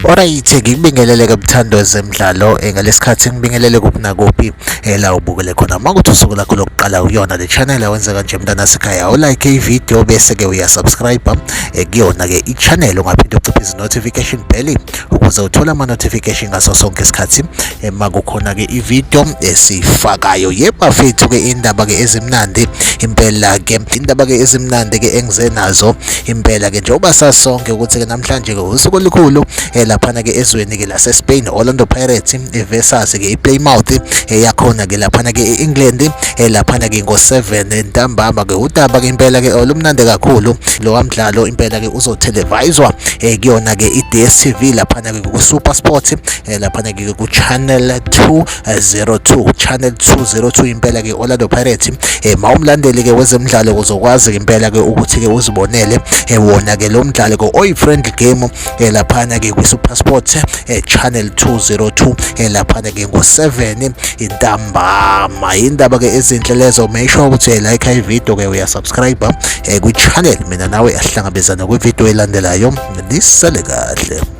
Alright, ngikubingelele ke buthando wezemidlalo ngalesikhathi ngibingelele kuphi nakuphi la ubukele khona makuthi usuku lakho lokuqala uyona le channel awenza kanje mntana sekhaya ulike ivideo bese ke uyasubscribe kuyona ke i-channel ungaphinde uciphe notification bell ukuze uthole ama notification ngaso sonke isikhathi makukhona ke ivideo esifakayo. Yebafethu ke indaba ke ezimnandi impela ke indaba ke ezimnandi ke engize nazo impela ke njengoba sasonke ukuthi ke namhlanje ke usuku olukhulu laphana ke ezweni ke lase Spain Orlando Pirates versus ke iPlymouth yakhona ke laphana ke eEngland laphana ke ngo7 ntambama ke udaba ke impela ke olumnandi kakhulu lo wamdlalo impela ke uzoteleviswa kuyona ke iDStv laphana ke ku SuperSport laphana ke ku channel 202 channel 202 impela ke Orlando Pirates mawumlandeli ke wezemidlalo uzokwazi impela ke ukuthi ke uzibonele wona ke lo mdlalo ke oyi friendly game laphana ke ku SuperSport channel 202 laphana ke ngo7 intambama. Indaba ke ezinhle lezo make sure ukuthi like ivideo ke uyasubscribe ku channel mina nawe asihlangabezana kwivideo elandelayo. Lisale kahle.